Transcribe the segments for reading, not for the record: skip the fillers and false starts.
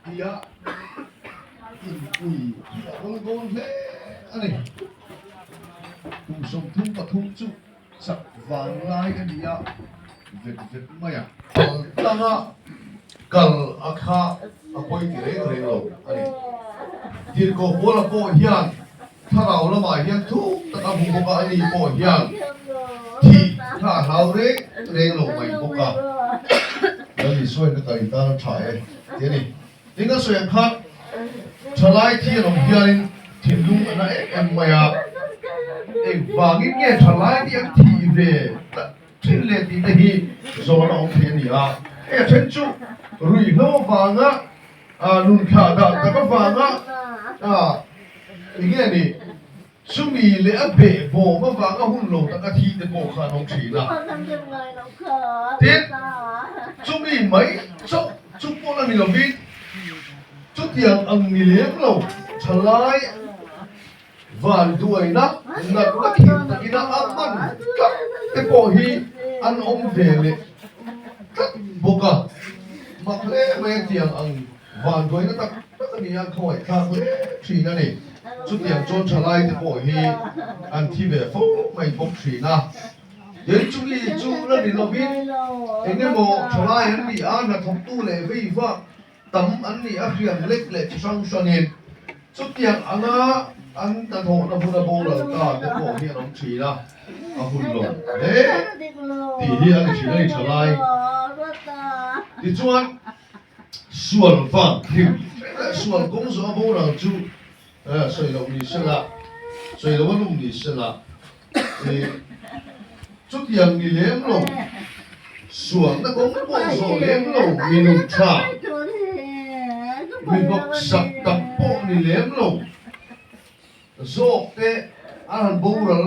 Tia inpui hi a awl dawn hle a ni. Kum 33 chu chak vang lai a ni a, vet vet mai a. Kal tlanga kal a kha a pawi ti reng reng lo a ni. Tirhkoh Paula pawh hian thlarau lamah hian thuk tak a hmu bawk a, ani pawh hian thih kha a hlau reng reng lo mai bawk a. Lal Isua in ka kal in tan a tha e ti a ni. Tin a sawi ang khan thalai thi an awm hianin thinlung a na em em mai a, engvangin nge thalai te an thih ve tlat thin le tih te hi zawhna awm thei a ni a. Hei a then chu ruihhlo avanga nun thlah dah tak avanga eng nge ni chumi leh a behbawm avanga hun lo taka thi te pawh kha an awm thin a. Tin, chumi mai chauh chu pawh la ni lovin chutiang ang ni lem lo thalai vanduaina natna khirh takina a hman tlat te pawh hi an awm ve leh tlat bawk a. Mak hle mai a tiang ang vanduaina tak tak a ni a, khawngaihthlak hle thin a ni. Chutiang chuan thalai te pawh hi an thi ve fo mai bawk thin a. Tin, chumi chu la ni lovin eng emaw thalai an ni a, hnathawktu leh vei vak Tam an nih a hriam lek leh chi hrang hrangin chutiang anga an hnathawhna hmuna boral ta te pawh hi an awm thin a, a hun lo hle tih hi a ni thin a ni tha lai. Tichuan, sual vang hrim hrim leh sual kawng zawha boral chu sawi loh ni sela, sawi loh a lum ni sela, Chutiang ni lem lo, sualna kawng pawh zawh lem lo mi nun tha, mi hnawksak tak pawh ni lem lo zawk te an han boral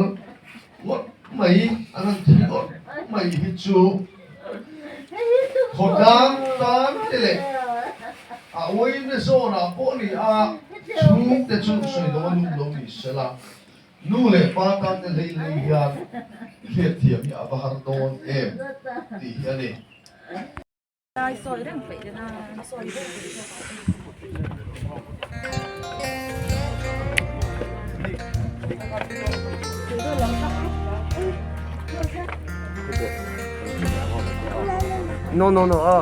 ngawt mai, an han thi ngawt mai hi chu khawtlang tan te leh a uaime zawnah pawh ni a chhungte chu sawi lo a lum lo ni sela. Nu leh pa tan te hlei hlei hian hriatthiam hi a va har dawn em tih hi a ni. No no no a.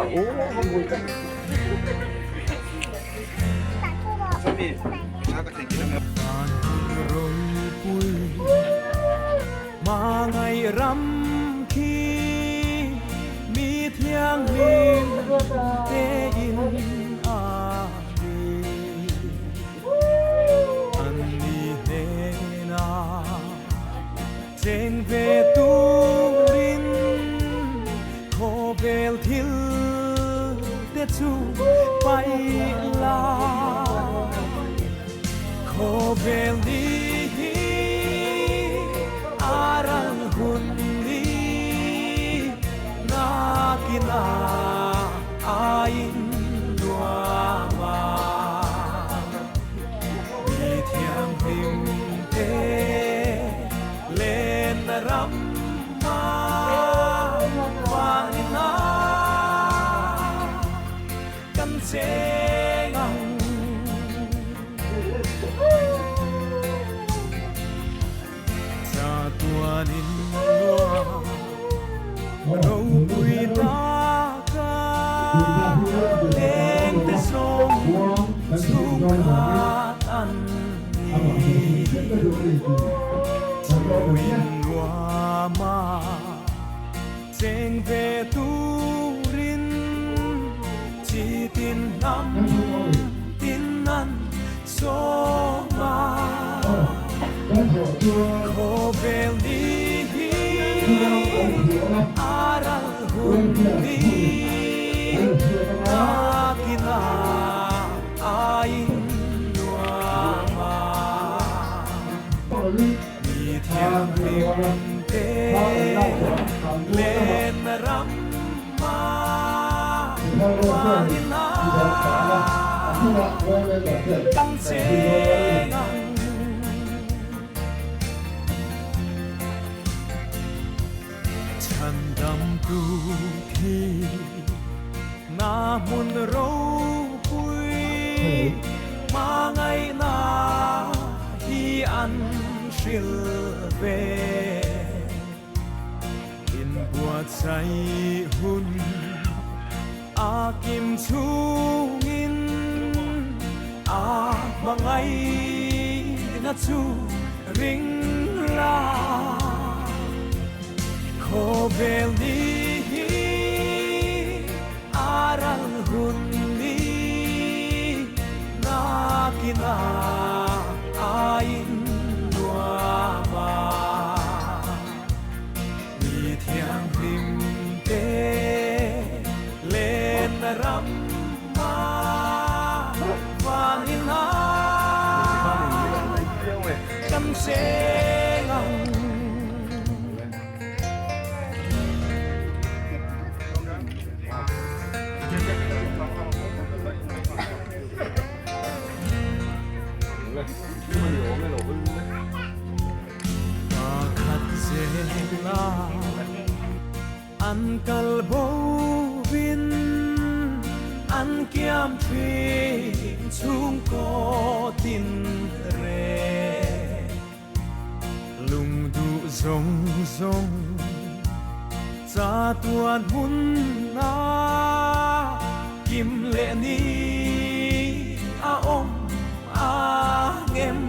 Khawvel ni hi a ral hun ni nakin a aiin nuam a mi thianghlim te lenna ram a vanin a kan cheng ang. Chatuanin nuam ropui taka lengte zawng chhungkhat an ni. Chuin nuama Cheng ve turin chi tin hnam tin an sawm a, khawvel ni hi a ral hun ni nakin a. Kan cheng ang. Chhandamtu khi na hmun ropui hmangaihna hi an hril ve. Inbuatsaih hun a kim chhungin a hmangaihna chu ring la. Khawvel ni hi a ral hun ni nakin a aiin nuam a. Mi thianghlim te lenna ram a van in a kan cheng ang. Pakhat zela an kal bo in an kiam thin chhungkaw tin reng. Lungduh zawng zawng chatuan hmun a kim leh ni a awm ang em?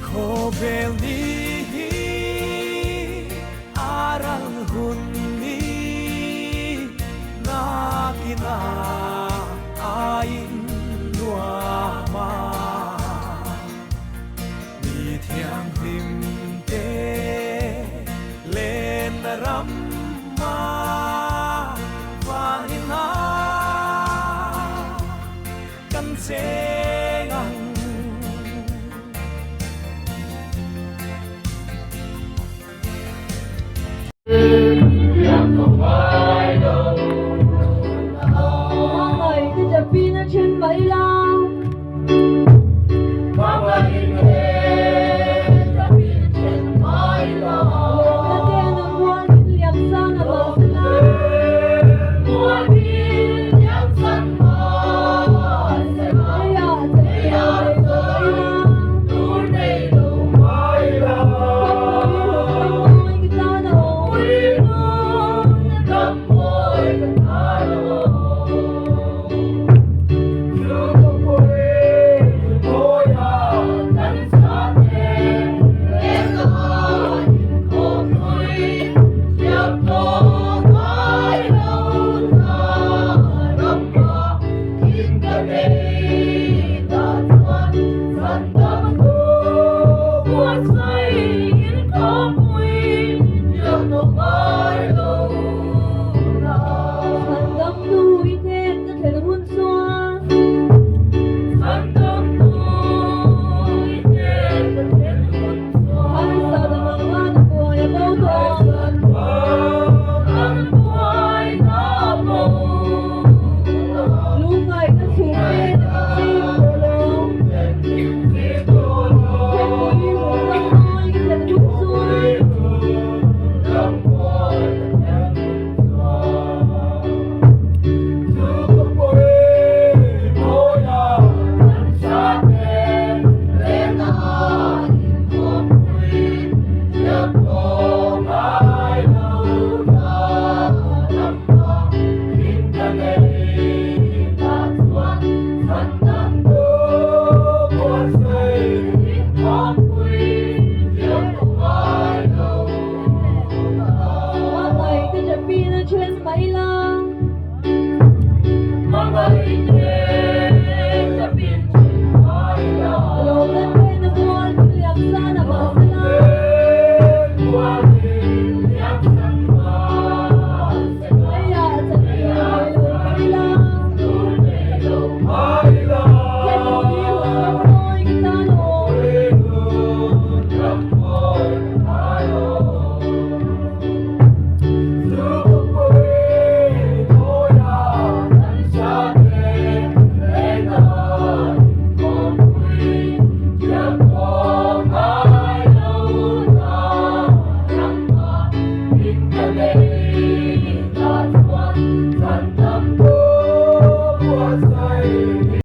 Khawvel ni hi a ral hun ni nakin a aiin nuam a. Mi thianghlim te lenna ram a van in a kan cheng ang. Hmangaih te chapin a then mai la.